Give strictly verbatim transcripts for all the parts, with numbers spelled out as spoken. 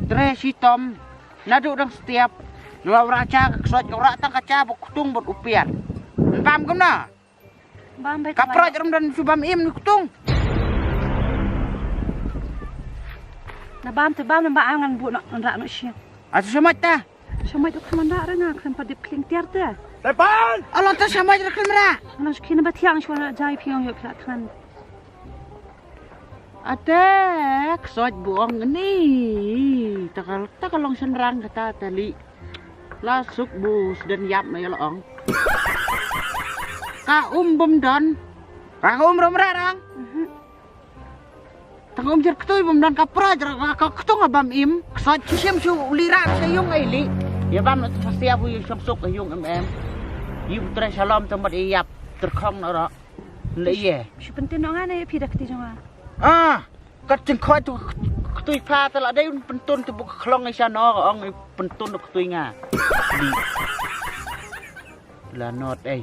Tre shitom. Naduh dang stiap. Nula ura cha ka ksoj ura tang ka cha buk ktung buk upian. Bam kumna. Bam bai. Ka proj rum dan su bam im ni ktung. Na bam te bam na ba angan bu no ra no shi. Asu shamat ta. Shamat u khaman ra nga khan pa dip kling tiar te. Tepan. Alon ta shamat ra khan ra. Nang shi khin ba thiang shwa na jai phiong yok la khan. Ate, ksoj buong ni. Takal, takal long shanrang kata tali. La suk bu sden yap na yala ong. Ka um bum don. Ka um rom rarang. Tang um jer ktui bum don ka praj ra ka ktung abam im. Ksoj chishim shu uli ra sa yung ai li. Ya bam na tu pasti abu yung shamsuk yung em em. Yu tre shalom tang mat iyap terkhong na ra. Nda iye. Shu pentin nong ane phi da kti jong a. Ah, kat jingkhoi tu ktui pha ta la dei un pentun tu buk khlong isha no ong i pentun tu ktui nga. Di. La not ei.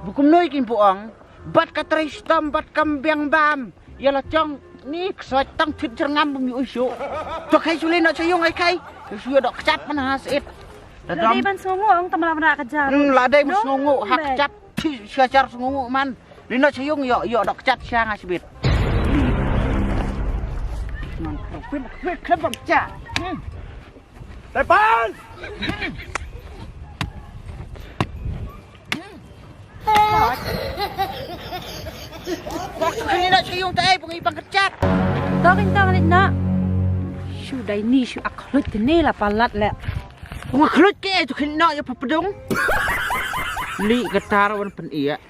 Bukum noi kin bu ong. Bat ka trai stam bat kam biang bam. Ya la chong ni ksoi tang thit jerngam bum yu shu. To khai suli no chayung ai khai. Shu dok kchat man has it. La dei ban songo ong tam la bra ka jar. Hmm, la dei ban songo hak chat. Sha char sngu man. Lino chayung yo yo dok chat sha nga sibit. Man kwit kwit klem bam cha. Tepan. Bok tu kini nak chayung tai bungi bang kechat. Tau kin tau nik nak. Shu dai ni shu ak khlut ni la palat le. Bunga khlut ke tu kini nak ya papadung. Li getar wan pen iya.